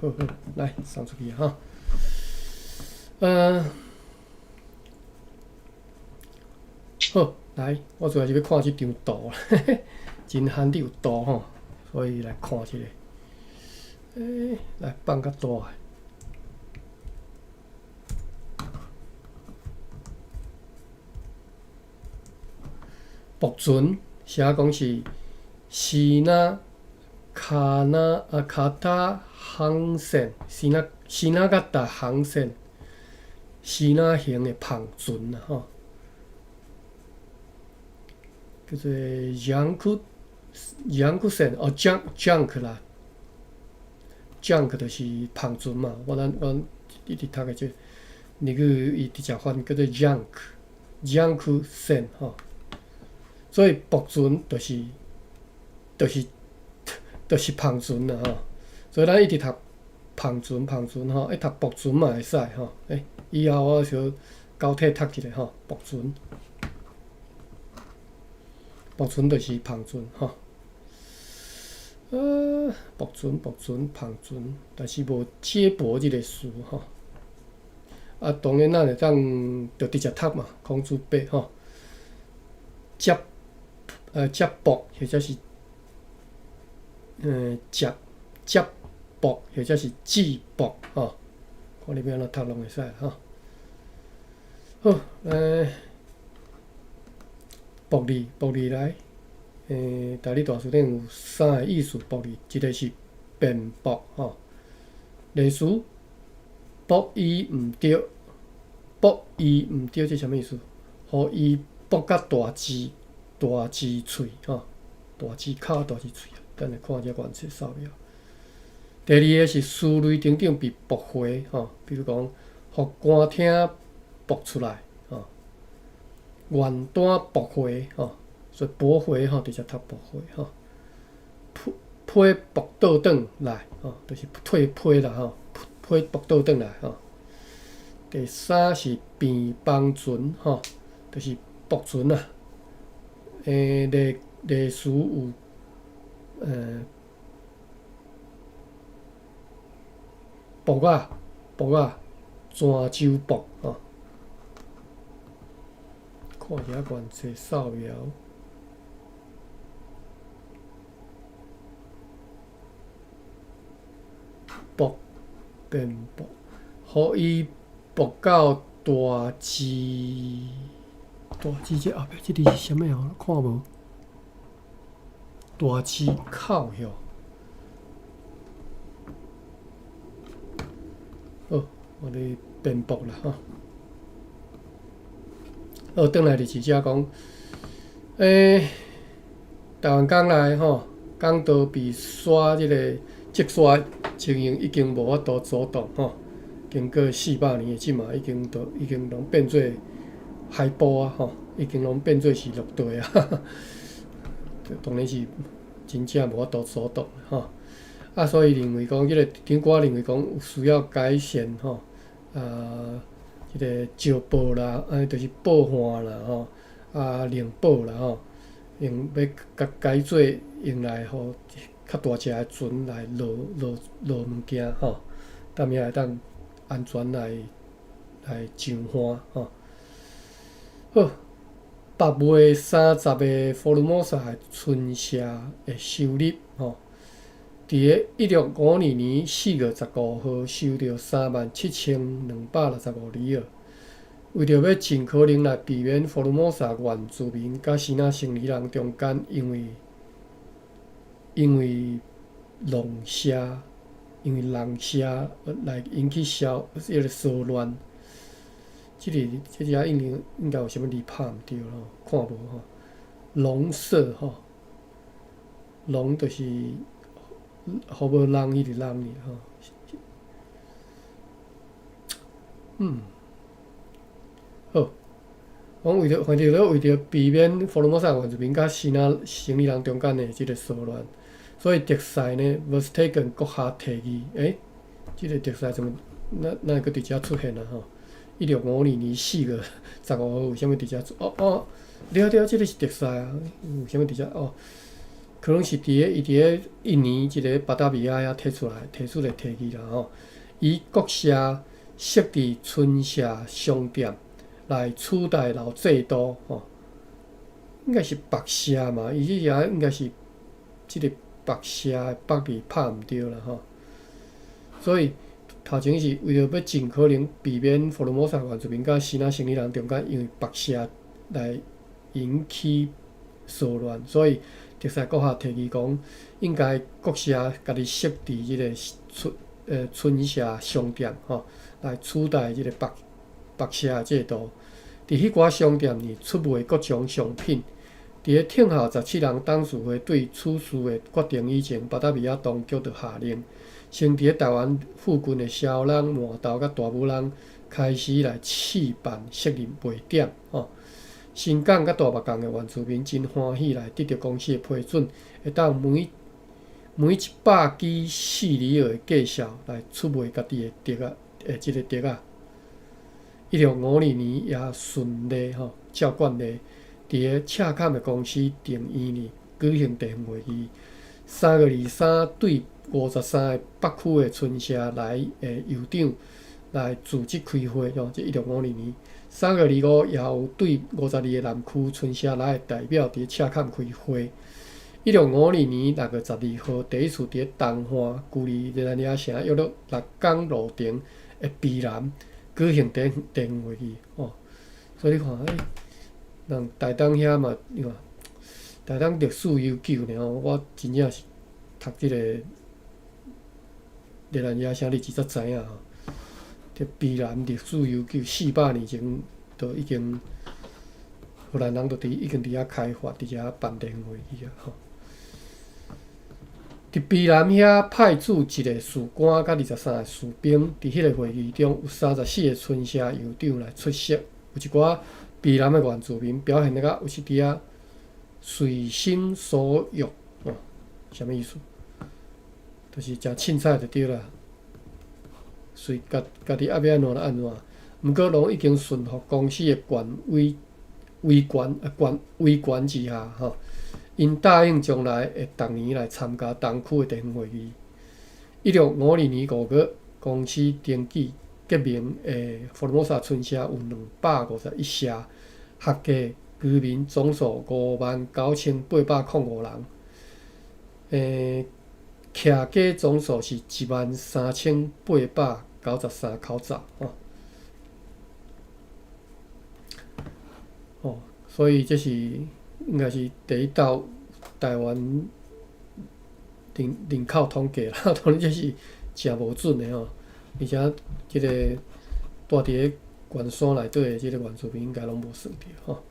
好好，來送出去吼。好，來，我主要是欲看這張圖，真罕得有圖吼，所以來看這個。來放較大。駁船寫講是西納卡納啊卡塔航線，西納西納加達航線，西納型的帆船啊吼，叫做 Junk Junk 線哦，Junk Junk 啦，Junk 就是帆船嘛。我咱阮一直讀的這個，日語伊直接翻叫做 Junk Junk 線吼。所以駁船就是帆船啦吼，所以咱一直讀帆船帆船吼，欸讀駁船嘛會使吼，欸以後我小交替讀一下吼，駁船，駁船就是帆船吼，駁船駁船帆船，但是無接駁這個詞吼，啊當然咱會當就直接讀嘛，孔子伯吼，接。接駁或者是接接駁或者是接駁吼，看你欲按怎讀攏會使吼。好，駁字駁字來，台語大辭典有三个意思，駁字，一个是辯駁吼，例如駁伊毋著，駁伊毋著，這啥物意思？予伊駁甲大舌。大舌喙吼，大舌跤，大舌喙，等下看這原始掃描。第二个是思慮等等被駁回吼，比如講，予官廳駁出來吼，原單駁回吼，所以駁回吼，直接讀駁回吼。批批駁倒轉來吼，就是退批啦吼，批駁倒轉來吼。第三是變幫船吼，就是駁船啊。例例詞有，駁仔駁仔，泉州駁吼。看一下原始掃描。駁變駁，予伊駁到大舌。大舌這後壁這個是啥物哦？看無？大舌口哟。好，我咧辯駁啦吼。好，轉來就是遮講，台灣港內吼，港道被沙這個積沙情形已經無法度阻擋吼。經過400年的這馬已經都已經攏變做海埔啊吼，已經攏變做是陸地啊，當然是真正無法度阻擋吼。啊，所以認為講，這個長官認為講有需要改善吼，啊，這個石報啦，啊，就是報岸啦吼，啊，寧報啦吼，用欲共改做用來予較大隻的船來落落落物件吼，踮遐會當安全來來上岸吼。好，8月30的福爾摩沙的村社的收入吼，佇个1652年4月15號收著37,265里爾。為著欲盡可能來避免福爾摩沙原住民佮支那生理人中間因為因為龍社因為人社來引起消迄個騷亂。這個這遮應該應該有啥物字拍毋著吼，看無吼。龍社吼，龍就是予無人彼個人爾吼。好，講為著反正咧為著避免福爾摩沙原住民佮支那生理人中間的這個騷亂，所以特賽呢 Verstegen 閣下提議，這個特賽怎麼哪哪會閣佇遮出現啊？吼，1652年4月15號，為啥物佇遮出？哦哦，對啊對啊，這個是特賽啊，為啥物佇遮？哦，可能是佇咧伊佇咧印尼一个巴達維亞遐提出來提出的提議啦吼。以國社設置村社商店來取代老制度吼，應該是北社嘛，伊這個應該是這個北社的北字拍毋著啦吼。所以頭前是為著欲盡可能避免福爾摩沙原住民佮支那生理人中間因為北社來引起騷亂，所以特賽閣下提議講，應該國社家己設置這個村社商店吼，來取代這個北社的制度。佇彼寡商店裡出賣各種商品。佇咧聽候17人董事會對此事的決定以前，巴達維亞當局就下令，先佇咧台灣附近的蕭人、麻豆佮大武人開始來試辦設立賣點吼。新港佮大目港的原住民真歡喜來得著公司的批准，會當每100支4里爾的價數來出賣家己的竹仔，這個竹仔。1652年也順利吼，照慣例，佇咧赤崁的公司庭院裡舉行地方會議。3月23對53個北區的村社來的酋長來組織開會，吼，這1652年。3月25也有對52個南區村社來的代表佇咧赤崁開會。1652年6月12號，第一次佇咧東岸距離熱那亞城約略6工路程的卑南舉行地方會議，吼。所以你看，欸，人台東遐嘛，你看台東歷史悠久爾吼，我真正是讀這個熱那亞城，你才知影吼。這卑南歷史悠久，400年前就已經荷蘭人就佇已經佇遐開發，佇遮辦地方會議啊吼。佇卑南遐派駐一個士官佮23個士兵，佇彼個會議中有34個村社酋長來出席，有一寡卑南的原住民表現得較有一點仔隨心所欲，哦，啥物意思？就是誠凊彩就對啦，隨家己愛欲按怎就按怎。毋過攏已經順服公司的權威、威權、權威權之下，吼。𪜶答應將來會逐年來參加東區的地方會議。1652年5月，公司登記結盟的福爾摩沙村社有251社，合計居民總數59,805人。徛家總數是13,893口罩。吼。哦，所以這是應該是第一道台灣人口統計啦，當然這是誠無準的吼，而且這個住佇咧懸山內底的這個原住民應該攏無算著吼。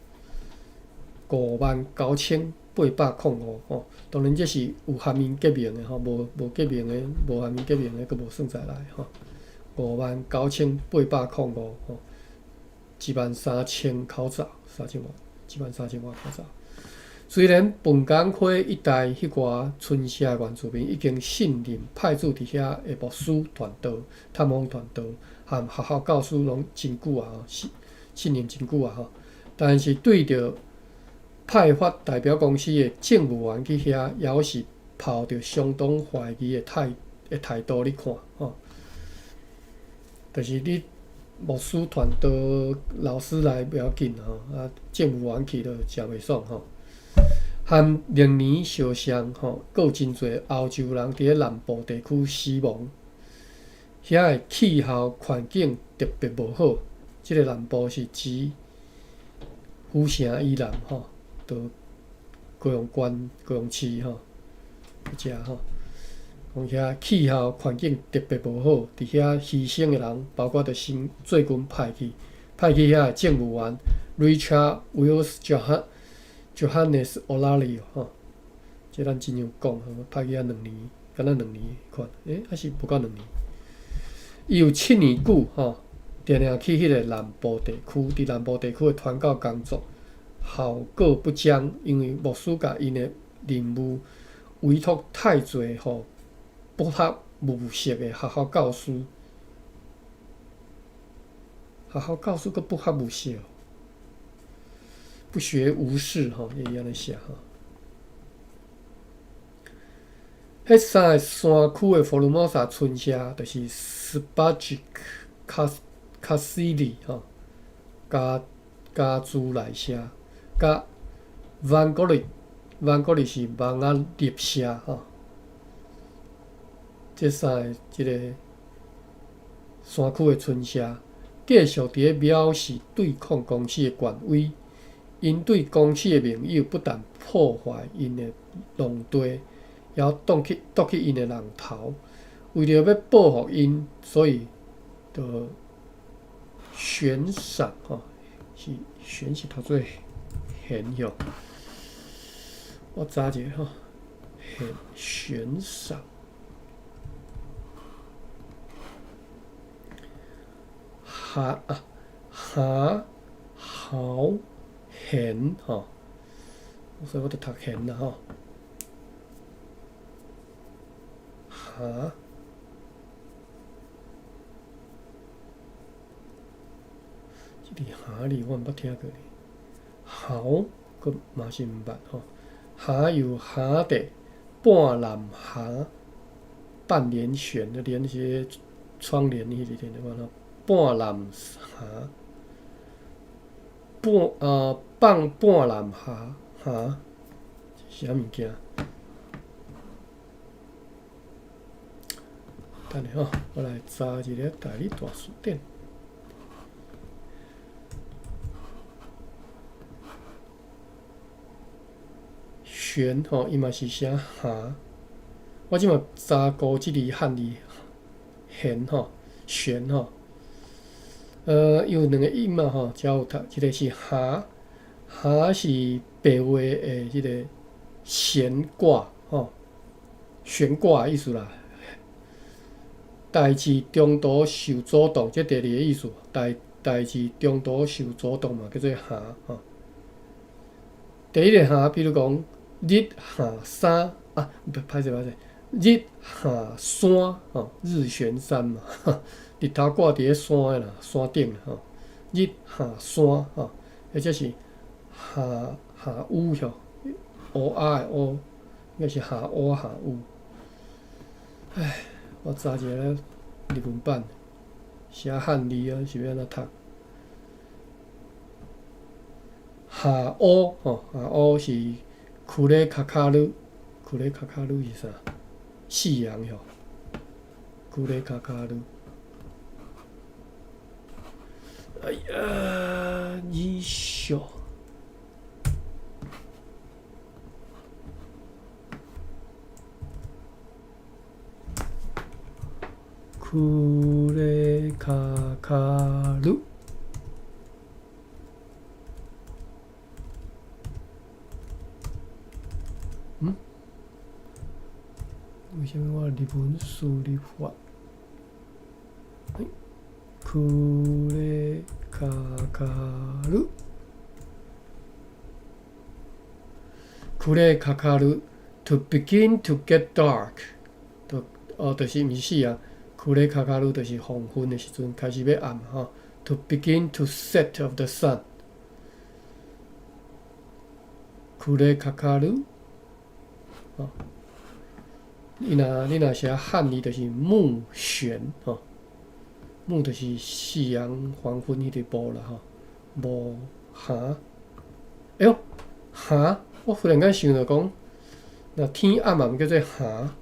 59,805吼，當然這是有含𪜶結盟的吼，無結盟的，無含𪜶結盟的，閣無算在內吼。59,805吼，13,000口罩，三千外，13,000外口罩。雖然笨港溪一帶彼寡村社原住民已經信任派駐佇遐的牧師傳道、探訪傳道和學校教師攏真久啊，信任真久啊吼，但是對著派發代表公司的政務員去遐，猶是抱著相當懷疑的態度咧看吼。就是你牧師傳道老師來袂要緊吼，啊，政務員去就誠袂爽吼。和歷年相像吼，閣有真濟歐洲人佇咧南部地區死亡，遐的氣候環境特別無好。這個南部是指府城以南吼，到高雄縣、高雄市吼，彼遮吼，講遐氣候環境特別無好，佇遐犧牲的人，包括著新最近派去遐的政務員 Richard Wills Johannes Olario 吼，這咱之前有講，派去遐兩年，敢若兩年款，欸，抑是無夠兩年。伊有7年久吼，定定去彼個南部地區，佇南部地區的傳教工作效果不彰，因為牧師共𪜶的任務委託太濟予不合務實的學校教師，學校教師閣不合務實。不學無術吼，伊按呢寫吼。彼三个山區的福爾摩沙村社，就是 Spargic 卡卡西里吼，加加茲萊社，佮萬國里萬國里是網仔立社吼。這三个這个山區的村社，繼續佇咧藐視對抗公司的權威。𪜶對公司的盟友不但破壞𪜶的農地，也奪去𪜶的人頭。為著欲報復𪜶，所以就懸賞吼，是懸是讀做懸吼。我查一下吼，懸懸賞。哈啊哈豪懸吼，所以我就讀懸啦吼。哈，這个哈字我毋捌聽過呢。豪，閣嘛是毋捌吼。哈有哈的半南哈，半簾懸的簾是窗簾彼個連的，半南哈，半放半南哈哈，是啥物件？等下吼，我來查一个台語大辭典。懸吼，伊嘛是寫哈。我這馬查古這字漢字懸吼，懸吼。有兩个音嘛吼，才有讀，一个是哈，哈是白話的這个懸掛吼，懸掛的意思啦。代誌中途受阻擋，這第二个意思。代誌中途受阻擋嘛，叫做哈吼。第一个哈，比如講日下山啊，歹勢歹勢，日下山吼，日懸山嘛，日頭掛佇咧山的啦，山頂啦吼。日下山吼，或者是下下雨吼，烏鴉的烏，應該是下烏下雨。唉，我查一下日文版，寫漢字啊，是欲按怎讀？下烏吼，下烏是暮れかかる，暮れかかる是啥？夕陽吼，暮れかかる。哎呀，日照。暮れかかる。嗯？為啥物我日文輸入法？暮れかかる。暮れかかる。To begin to get dark，就哦，就是毋是死啊。暮れかかる就是黃昏的時陣開始欲暗吼。To begin to set of the sun。暮れかかる。吼，你若寫漢字就是暮懸吼，暮就是夕陽黃昏彼个暮啦吼，暮霞。哎喲，霞！我忽然間想著講，若天暗嘛，毋叫做霞。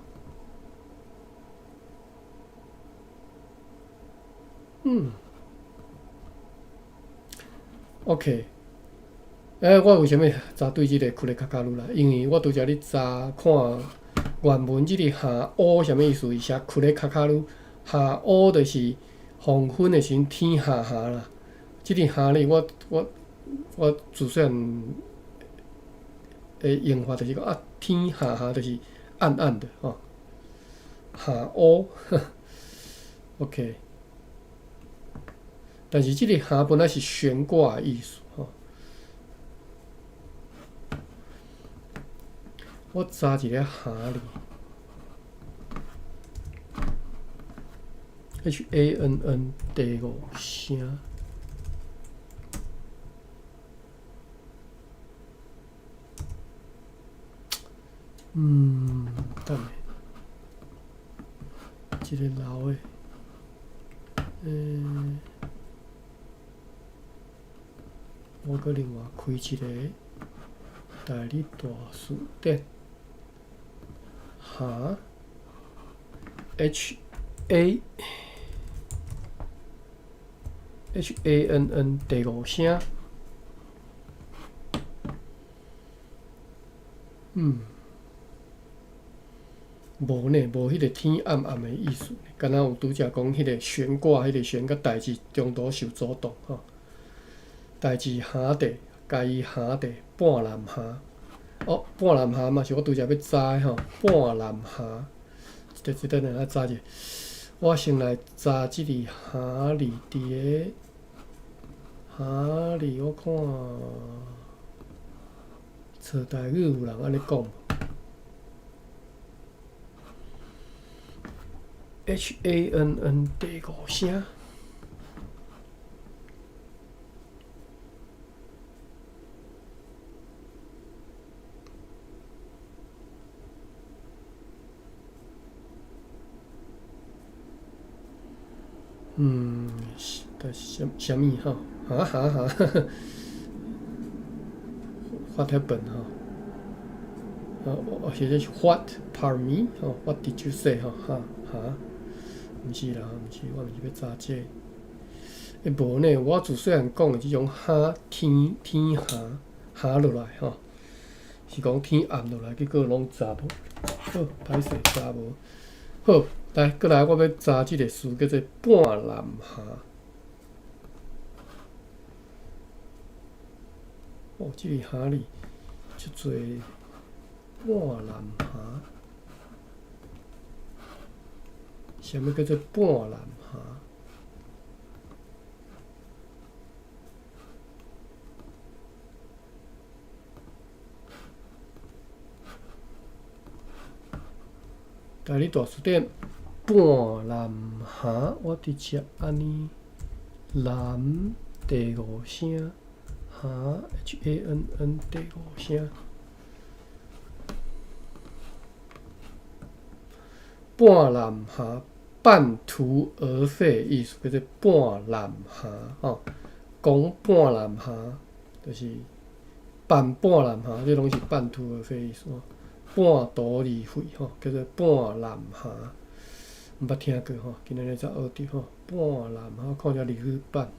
嗯，OK。欸，我為啥物查對這个暮れかかる啦？因為我拄才咧查看原文這个下烏啥物意思？伊寫暮れかかる，下烏就是黃昏的時陣天下下啦。這个下咧，我自細漢的用法就是講啊，天下下就是暗暗的吼。下烏，OK。但是這个下本來是懸掛的意思吼。我查一个下字，HANN 第五聲。等下。一个老的，我阁另外开一个台语大辞典，哈，H A H A N N 第五声，无呢，无彼个天暗暗的意思，敢若有拄才讲彼个悬挂，彼个悬佮代志中途受阻挡吼。代志下地，共伊下地半南下，哦，半南下嘛是我拄才欲查的吼，半南下，这等下查者，我先来查这个下字伫个下字，我看，册台语有人按呢讲无？H A N N 第五声，是，啥啥物吼？哈哈哈！发帖本吼，哦，或者是 What pardon me？吼，What did you say？吼，哈哈。毋是啦，毋是，我毋是欲查这个。欸，无呢，我自细汉讲的这种哈天天下下落来吼，是讲天暗落来，结果拢查无。好，歹势查无。好，来，阁来，我欲查这个词叫做半南下。哦，这个哈字足济半南下。啥物叫做半南下？台语大辞典，半南下，我直接按呢，南第五声，下 H A N N 第五声。半南下，半途而废，意思叫做半南下吼。讲半南下，就是半半南下，这拢是半途而废意思。半途而废吼，叫做半南下。毋捌听过吼，今仔日才学著吼。半南下，看遮日语版、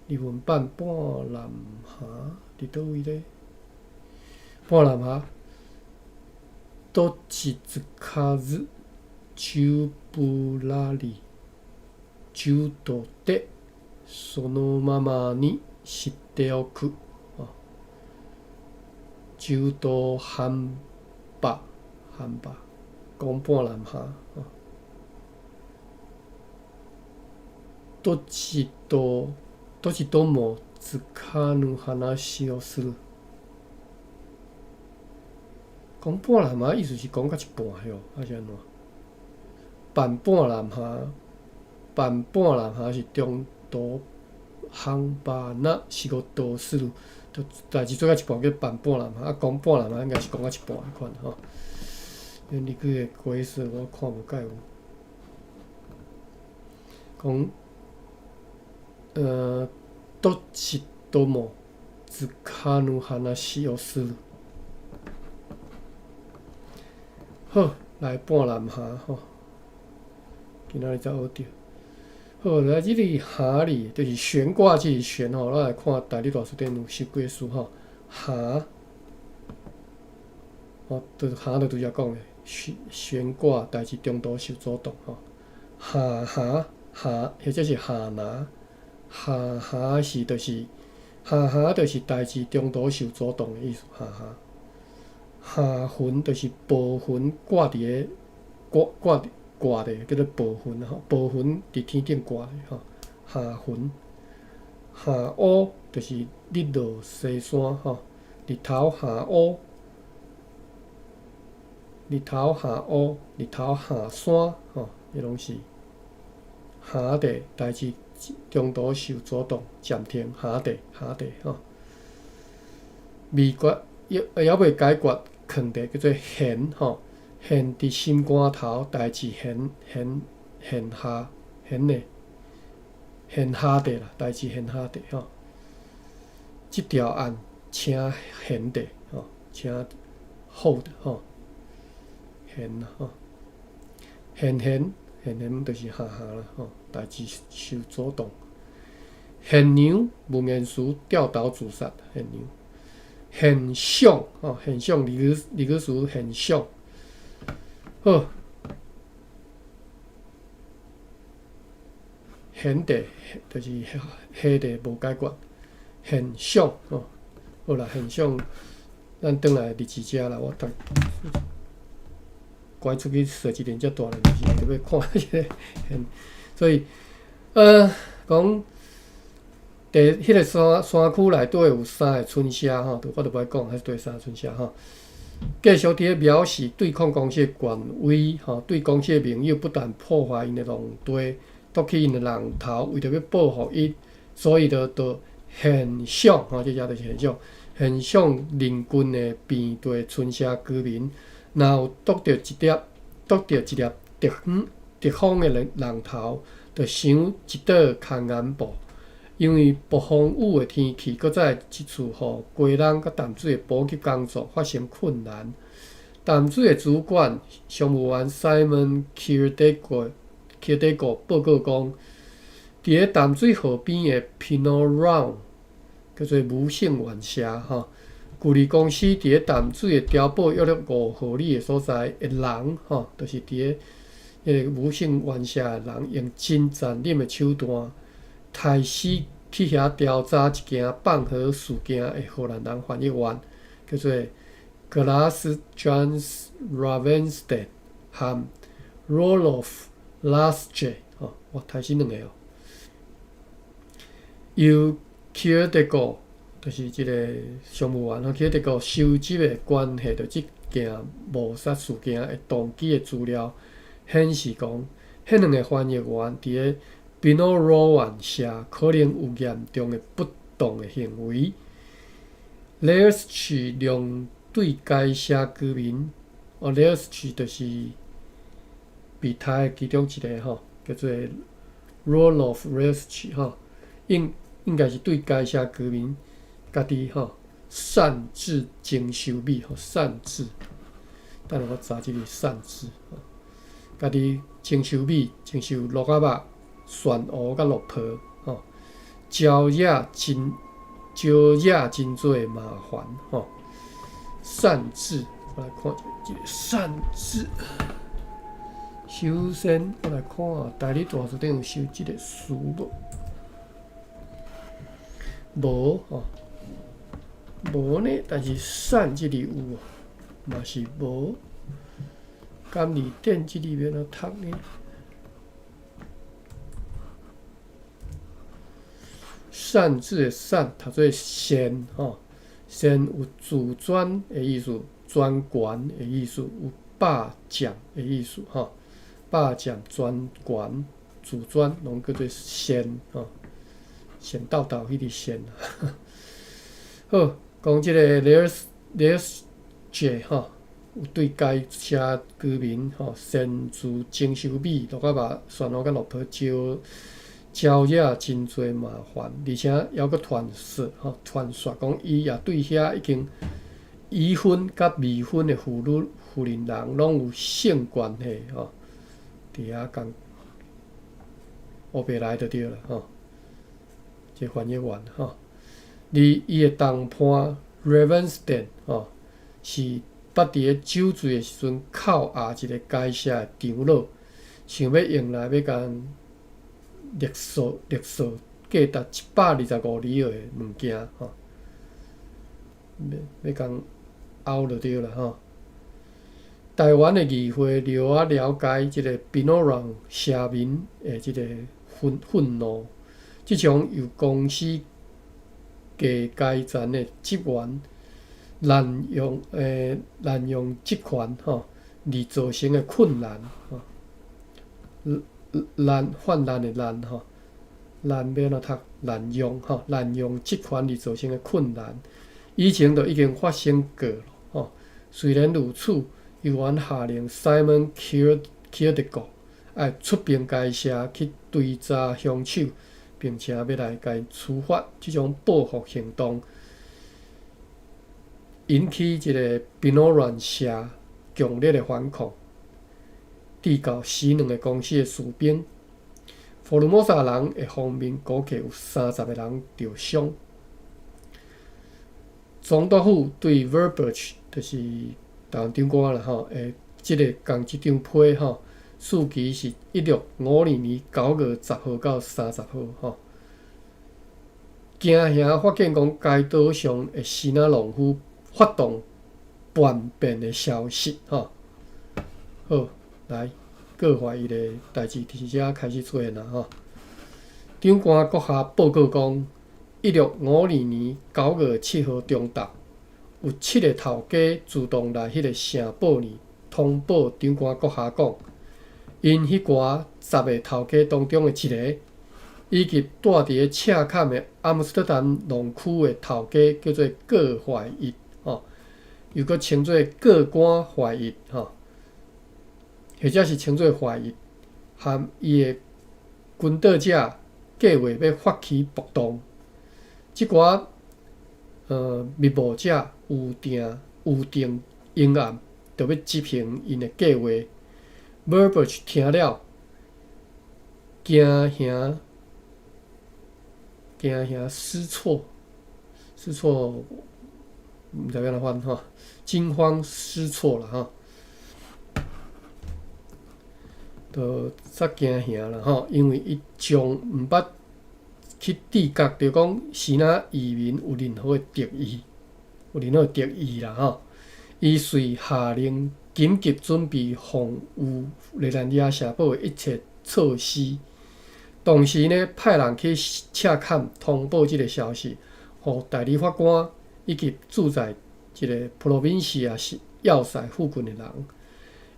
日文版半南下伫佗位咧？半南下，どちつかず。宙ぶらり、中途でそのままにしておく。中途半端，半端，講半南下。どちと、どちともつかぬ話をする。講半南下意思是講到一半哟，還是按怎？半半南下，半半南下是中途半端な仕事をする，就代誌做到一半叫半半南下，啊講半南下應該是講到一半的款吼。因日語的解釋我看無蓋有。講，どちともつかぬ話をする。好，來半南下吼。今仔日才學著。好，來這个下字，就是懸掛這个懸吼，咱來看台語大辭典有十幾个詞吼。下，吼，就是下就拄才講的，懸懸掛代誌中途受阻擋吼。下下下，或者是下拿，下下是就是下下就是代誌中途受阻擋的意思。下下下雲就是薄雲掛佇个掛掛。掛咧叫做薄雲吼，薄雲佇天頂掛咧吼。下雲、下乌就是日落西山吼，日頭下烏，日頭下烏，日頭下山吼，彼攏是下地代誌中途受阻擋暫停下地下地吼。未決猶猶未解決，囥佇叫做懸吼。懸佇心肝頭，代誌懸懸現下現的現下地啦，代誌現下地吼。這條案請現地吼，請 hold 吼，現吼，現現現現就是哈哈啦吼，代誌受阻擋。現娘文言詞吊倒自殺，現娘。現象吼，現象二語詞現象。好，現地就是下地無解決。現象吼，好啦，現象，咱轉來日誌遮啦，我逐趕出去踅一輪遮大咧，就是欲看這个現，所以，講佇彼个山區內底有三个村社吼，我就無愛講，彼對三个村社吼。繼續佇咧藐視對抗公司的權威吼，對公司的盟友不但破壞𪜶的農地，奪去𪜶的人頭，為著欲報復伊，所以就現象吼，這遮就是現象，現象鄰近的平地村社居民，若有奪著一粒奪著一粒敵方的人頭，就賞一桌空銀布。因為暴風雨的天氣，閣再一次予雞籠佮淡水的補給工作發生困難。淡水的主管商務員 Simon Kirdego 報告講，佇咧淡水河邊的 Peno Run 叫做無性園社吼，距離公司佇咧淡水的碉堡約略5毫里的所在的人吼，就是佇咧彼個無性園社的人，用真殘忍的手段，刣死去遐調查一件放河事件的荷蘭人翻譯員，叫做格拉斯 Jans Ravenstein 和 Roloff Lasje 吼，哇，刣死兩个哦。由 Kirdego 就是這个商務員吼，Kirdego 收集的關係著這件謀殺事件的動機的資料顯示講，彼兩个翻譯員佇咧賓諾羅灣社可能有嚴重的不當的行為。雷爾斯區對該社居民，哦，雷爾斯區就是被刣的其中一个吼，叫做 Roloff Lasje 吼，應該是對該社居民家己吼擅自徵收米吼，擅自，等下我查這个擅自吼，家己徵收米，徵收鹿仔肉、蒜蚵佮落皮吼，招惹真濟麻煩吼。擅自，我來看這個擅自。首先，我來看台語大辭典有收這个詞無？無吼，無呢。但是擅這裡有，嘛是無。敢字典這裡欲按怎讀呢？擅自的擅讀做擅吼，擅有自專的意思，專權的意思，有霸佔的意思吼，霸佔、專權、自專，攏叫做擅吼，善鬥鬥彼个善。好，講這个雷爾傑吼，有對該社居民吼擅自徵收米、鹿仔肉、蒜蚵佮落皮招惹真濟麻煩，而且猶閣傳說吼，傳說講伊也對遐已經已婚佮未婚的婦女、婦人人攏有性關係吼，佇遐共烏白來就對啦吼，這翻譯員吼，而伊的同伴 Ravenstein 吼，是捌佇咧酒醉的時陣扣押一个該社的長老，想欲用來欲共勒索價值125里的物件吼，欲共敖就對啦吼。台灣的議會了仔了解這个賓諾朗社民的這个憤怒，這種由公司低階層的職員濫用職權吼而造成的困難吼。濫泛濫的濫吼，濫欲按怎讀？濫用吼，濫用職權而造成的困難，以前就已經發生過吼。雖然如此，猶原下令 Simon Kirdego 愛出兵該社去追查兇手，並且欲來共𪜶處罰。這種報復行動引起這个賓諾亂社強烈的反抗，致到死兩个公司的士兵。福爾摩沙人的方面估計有30个人著傷。總督府對 Verburch 就是台灣長官啦吼，的這个仝這張批吼，時期是1652年9月10號到30號吼。驚嚇發現講該島上的支那農夫發動叛變的消息吼。好，來過懷疑的代誌佇遮開始出現啦吼。長官閣下報告講，1652年9月7號中晝，有七个頭家自動來彼个城堡裡通報長官閣下講，𪜶彼寡10个頭家當中的一个，以及蹛佇咧赤崁的阿姆斯特丹農區的頭家叫做郭懷一，吼，又閣稱做郭官懷一，吼，或者是稱做懷一，含伊的跟黨者計劃欲發起暴動。這寡密謀者有定方案，著欲執行𪜶的計劃。Verburch 聽了，驚嚇驚嚇失措，失措，毋知欲按怎翻吼，驚慌失措啦吼，就煞驚嚇啦吼，因為伊從毋捌去知覺著講支那移民有任何的敵意，有任何的敵意啦吼。伊遂下令緊急準備防禦熱那亞城堡的一切措施。同時呢，派人去赤崁通報這个消息，予代理法官以及駐在這个普羅賓西亞要塞附近的人。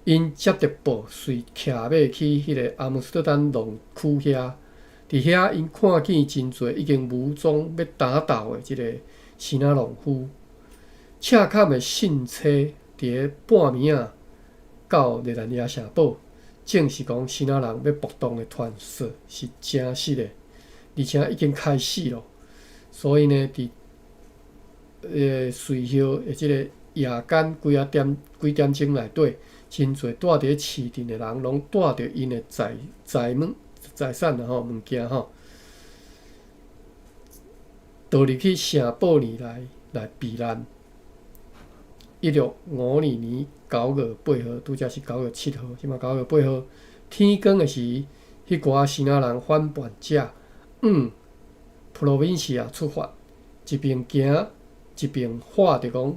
𪜶接著報，遂騎馬去彼个阿姆斯特丹農區遐，佇遐𪜶看見真濟已經武裝欲打鬥的這个支那農夫。赤崁的信差佇咧半暝仔到熱那亞城堡。證實講支那人欲暴動的傳說是誠實的，而且已經開始囉。所以呢，佇隨後的這个夜間幾仔點幾點鐘內底，真濟蹛佇咧市鎮的人，攏帶著𪜶的財財物、財產啦吼物件吼，逃入去城堡裡來避難。1652年9月8號，拄才是9月7號，這馬九月八號，天光的時，彼寡支那人反叛者往普羅賓西亞出發，一邊行一邊喊著講：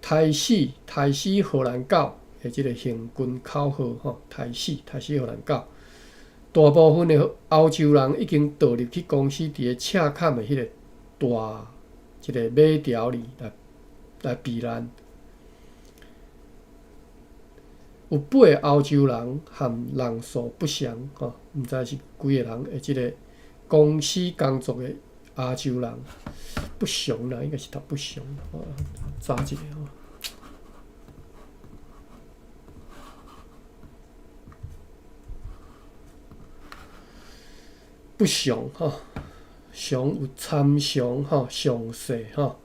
刣死刣死荷蘭狗的這个行軍口號吼，刣死刣死荷蘭狗。大部分的歐洲人已經逃入去公司佇咧赤崁的彼个大一个馬槽裡來避難。有八个歐洲人和人數不詳，吼，毋知是幾个人的這个公司工作的亞洲人不詳啦，應該是讀不詳，我查一下吼。不詳吼，詳有參詳吼，詳細吼，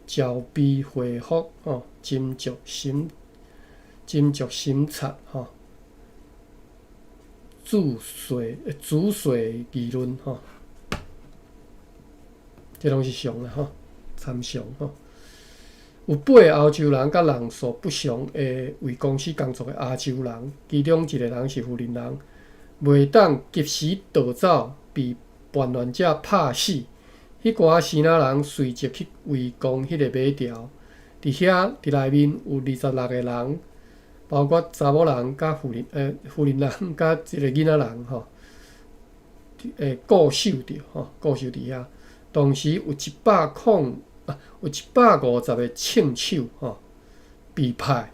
籌備回覆吼，斟酌審。斟酌審查吼，仔細仔細議論吼，這攏是詳啦吼，參詳吼。有八个歐洲人佮人數不詳的為公司工作的亞洲人，其中一个人是富人人，袂當及時逃走，被叛亂者拍死。彼寡支那人隨即去圍攻彼个馬槽，佇遐佇內面有26个人。包括查某人佮婦人人佮這个囡仔人吼，固守著吼，固守佇遐。同時有一百空啊，有150个槍手吼，被派，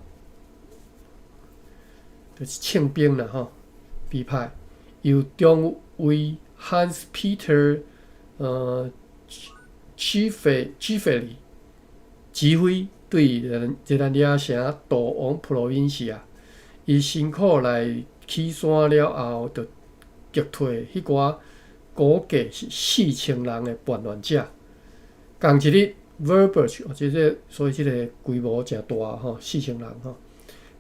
就是槍兵啦吼，被派由中尉 Hans Peter 居費里指揮。對熱那亞城逃往普羅賓西亞，伊辛苦來起山了後，就擊退彼寡估計是4000人的叛亂者。仝一日 Verburch，這個所以這个規模誠大吼，四千人吼。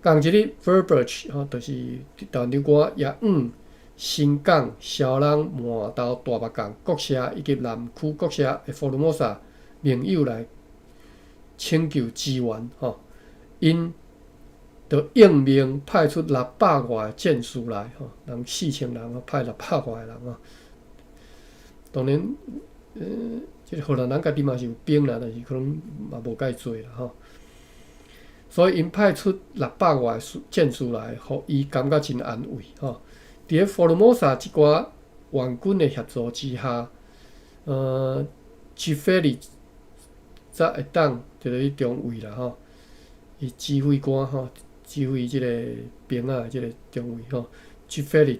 仝一日 Verburch 吼，就是台灣長官也往新港、蕭朗、饃頭、大目港各社以及南區各社的福爾摩沙盟友來請求支援吼，𪜶就應命派出六百外戰士來吼，人四千人派六百外个人吼。當然，這個荷蘭人家己嘛是有兵啦，但是可能嘛無蓋濟啦吼。所以𪜶派出六百外戰士來，予伊感覺真安慰吼。佇咧福爾摩沙這寡援軍的協助之下，吉菲利才會當就是中尉啦吼，伊指揮官吼，指揮這个兵仔的這个中尉吼，吉菲利，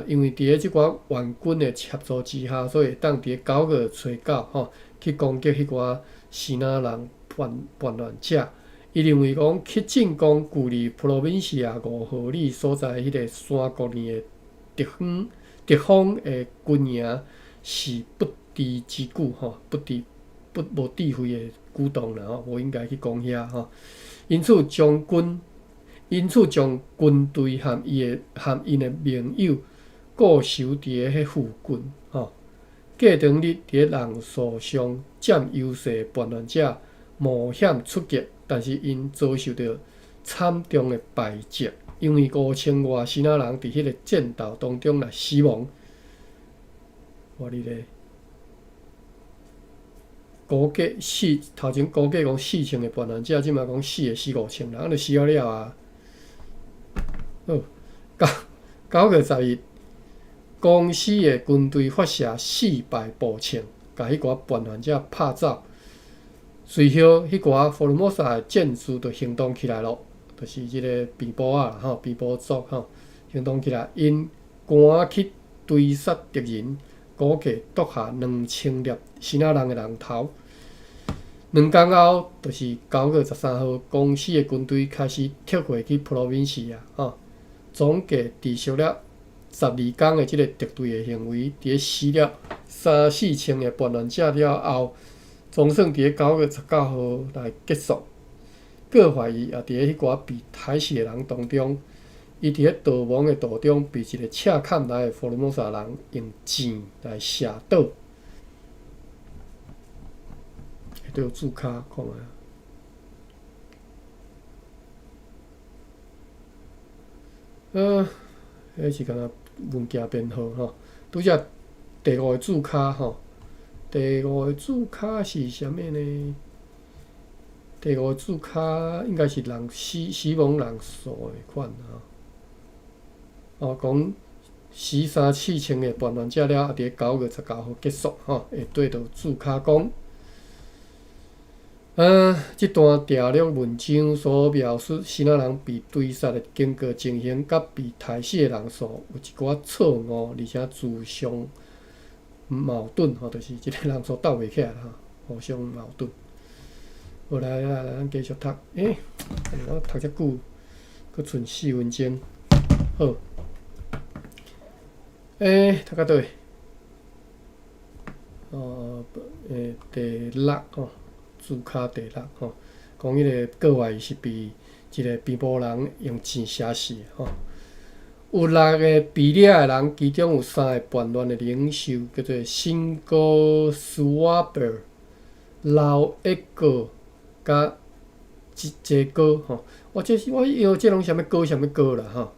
因為佇咧這寡援軍的協助之下，所以會當佇咧9月初9吼，去攻擊彼寡支那人叛亂者。伊認為講去進攻距離普羅賓西亞5毫里所在彼個山谷裡的敵方的軍營是不智之舉吼，不智不無智慧的舉動啦吼，無應該去攻遐吼。因此將軍隊和伊的和𪜶的盟友固守佇咧彼附近吼。過當日佇咧人數上佔優勢的叛亂者冒險出擊，但是𪜶遭受著慘重的敗績，因為5000外支那人佇彼个戰鬥當中來死亡。我你咧，估計四頭前估計講四千个叛亂者，這馬講死的死5000人，啊，就死了了啊。好，9月10日，公司的軍隊發射400步槍，共彼寡叛亂者拍走。隨後，彼寡福爾摩沙的戰士就行動起來咯，就是這个平埔仔吼，平埔族吼，行動起來，𪜶趕去追殺敵人，估計剁下2000粒支那人的人頭。2工後，就是9月13號，公司的軍隊開始撤回去普羅賓西亞吼，總計持續了12工的這个敵對的行為，佇咧死了三四千个叛亂者了後，總算佇咧9月19號來結束。閣懷疑也佇咧彼寡被刣死的人當中，伊佇咧逃亡的途中被一个赤崁來的福爾摩沙人用箭來射倒。下底有註卡，看覓。彼是敢若文件編號吼，拄才第五个註卡吼。第五个註卡是啥物呢？第五个註卡應該是人死亡人數的款吼。哦，講死三四千个叛亂者了，佇咧9月19號結束吼。下底就註卡講，這段調略文章所描述支那人被追殺的經過情形，佮被刣死的人數有一寡錯誤，而且自相矛盾吼，就是這个人數鬥袂起來吼，互相矛盾。好來來來，咱繼續讀。欸，我讀遮久，閣賰4分鐘。好。欸，讀到佗位？哦，欸，第六吼，註卡第六吼，講彼个閣懷疑是被一个平埔人用箭射死吼。有六个被掠的人，其中有三个叛亂的領袖，叫做新哥斯瓦伯、老一哥佮這哥吼。我這是我以為這攏啥物哥啥物哥啦吼。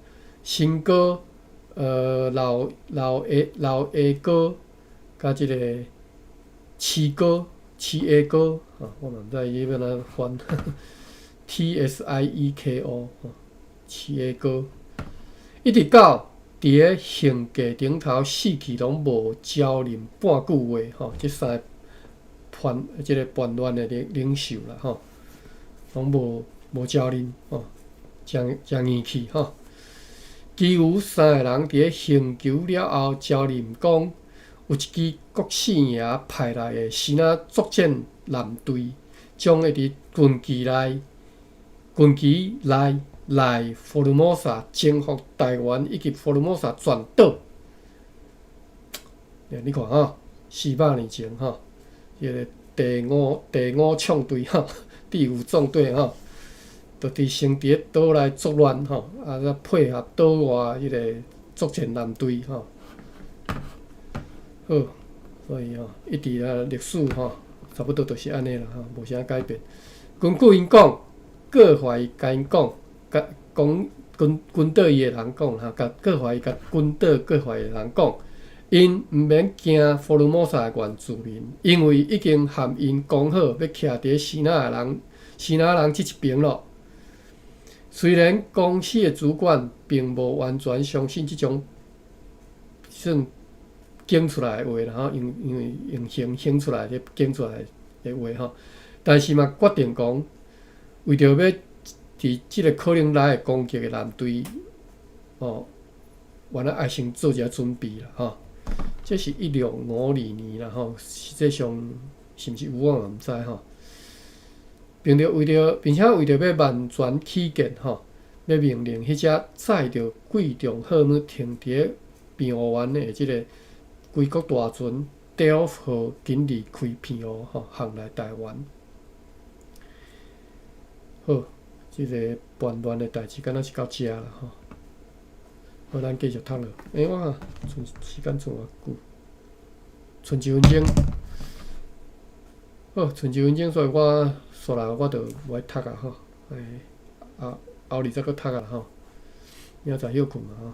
新哥、老下哥佮這个七哥、七下哥吼，我嘛毋知伊欲按怎翻。TSIEKO 吼，七下哥。一直到佇咧刑架頂頭死去，攏無招認半句話吼。這三个這个叛亂的領袖啦吼，攏無招認吼，誠誠硬氣吼。其餘三个人佇咧刑求了後，招認講，有一支國姓爺派來的支那作戰艦隊，將會佇近期內來福爾摩沙征服台灣以及福爾摩沙全島。你看吼，400年前吼，彼个第五縱隊吼，第五縱隊吼，就佇先佇咧島內作亂吼，啊，再配合島外彼個作戰艦隊吼。好，所以吼，一直啊歷史吼，差不多就是按呢啦吼，無啥改變。根據𪜶講，郭懷共𪜶講，共講軍隊伊的人講吼，共郭懷共軍隊郭懷的人講，𪜶毋免驚福爾摩沙的原住民，因為已經和𪜶講好，欲徛佇咧支那人這一邊咯。雖然公司的主管並無完全相信這種算講出來的話啦吼，因為用形講出來的講出來的話吼，但是嘛決定講，為著欲佇這个可能來的攻擊的艦隊，吼，原來愛先做一下準備啦吼。這是1652年啦吼，實際上是毋是有我嘛毋知吼。並且為著欲萬全起見吼，欲命令彼隻載著貴重貨物停佇咧澎湖灣的這个歸國大船德福號緊離開澎湖吼，航來台灣。好，這个叛亂的代誌敢若是到遮啦吼。好，咱繼續讀落。欸，我賰時間賰偌久？賰一分鐘。好，賰一分鐘，所以我煞來我就無愛讀啊吼。欸，後後日再閣讀啊吼。明仔載歇睏嘛吼。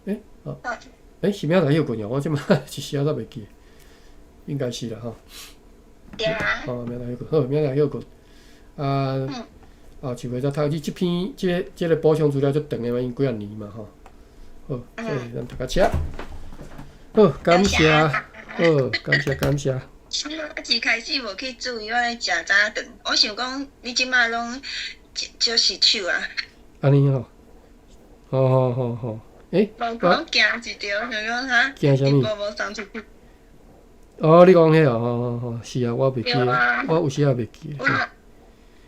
欸，好。欸，是明仔載歇睏哦，我這馬一時仔煞袂記。應該是啦吼。對啊。哦，明仔載歇睏，好，明仔載歇睏。啊，後一回再讀。你這篇這个補充資料足長的嘛，因幾仔年嘛吼。好，所以咱讀到遮。好，感謝，好，感謝感謝。我一開始無去注意，我咧食早頓，我想講你這馬攏少失手啊。按呢吼，好好好好，欸，無講驚一著，想講哈，驚啥物？無送出去。哦，你講彼哦，吼吼吼，是啊，我袂記，我有時也袂記。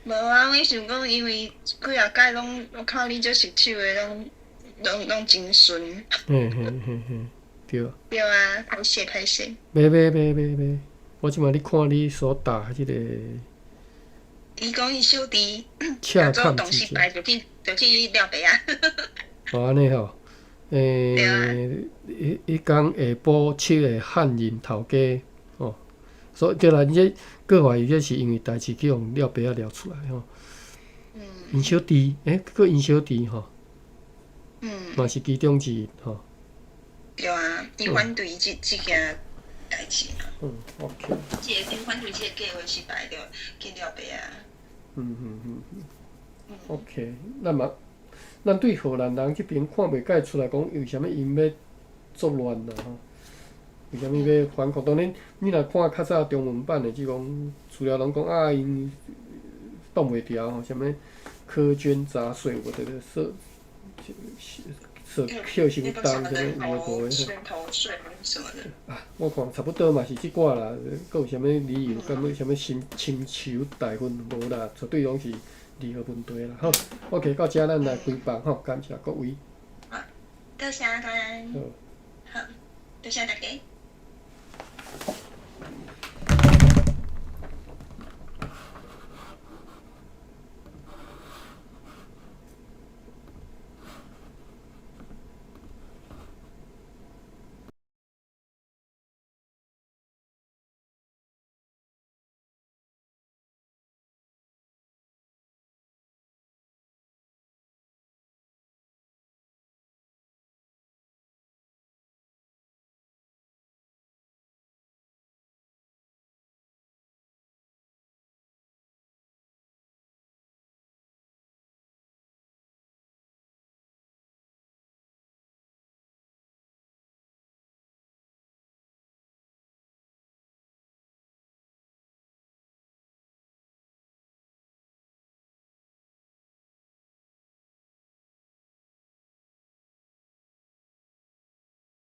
無啊，我想講，因為幾仔擺攏我看你這熟手的，攏真順。嘿嘿嘿嘿，對。對啊，歹勢歹勢。袂袂袂袂袂，我這馬咧看你所打這个。伊講伊小弟，恰做動失敗就去抓白仔。哦，按呢吼，欸，彼工下晡7个漢人頭家，吼，所以對啦，這郭懷伊這是因為代誌去予抓白仔掠出來吼。𪜶小弟，欸，閣𪜶小弟吼。嘛是其中之一吼。對啊，伊反對這件代誌嘛。嗯，OK。這个反對這个計劃失敗，就去抓白仔。嗯。OK，咱嘛，咱對荷蘭人這邊看袂蓋出來講，為啥物𪜶欲作亂啦吼？為啥物欲反抗？當然，你若看較早中文版的這種資料，攏講啊，𪜶擋袂牢吼，啥物苛捐雜稅，有無對對？稅扣傷重，啥物有的無的。什麼的。啊，我看差不多嘛是這寡啦，閣有啥物理由？敢欲啥物深仇大恨無啦？絕對攏是任何問題啦。好，OK，到遮咱來開放吼，感謝各位。好，多謝感恩。好。好，多謝大家。